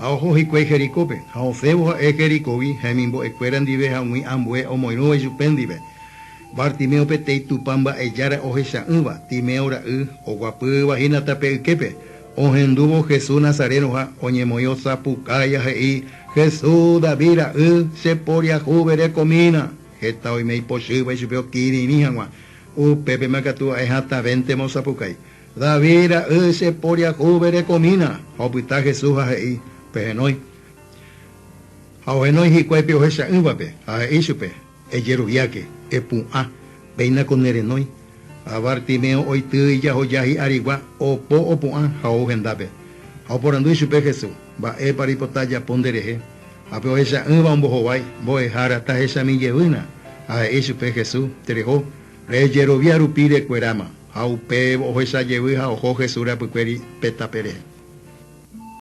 Ha oho hikuái Jericópe, ha osẽvo ha'e Jericógui hemimbo'ekuéra ndive ha umi ambue omoirũva ichupe ndive. Bartimeo peteĩ Tupã mba'ejára ohecha'ỹva, Timeo ra'y, oguapýva hína tape yképe, ohendúvo Jesús Nazarenoha, oñemoĩ osapukái ha he'i, Jesús, David ra'y, che poriahu verekomína! Heta oime ipochýva ichupe okirirĩ hag̃ua, upépema katu ha'e hatãvéntema osapukái, David ra'y, che poriahu verekomína! Ha opyta Jesús ha he'i, Pehenói. Ha ohenói hikuái pe ohecha'ỹvape, ha he'i chupe, Ejeroviáke, epu'ã, péina ko ne renói. Ha Bartimeo oity ijahoja hi'arigua, opo opu'ã ha ou hendápe. Ha oporandu ichupe Jesús, Mba'épa reipota ajapo nde rehe? Ha pe ohecha'ỹva ombohovái, Mbo'ehára, tahechami jevýna. Ha he'i chupe Jesús, Tereho, rejerovia rupi rekueráma. Ha upévo ohecha jevy ha oho Jesús rapykuéri pe tape rehe.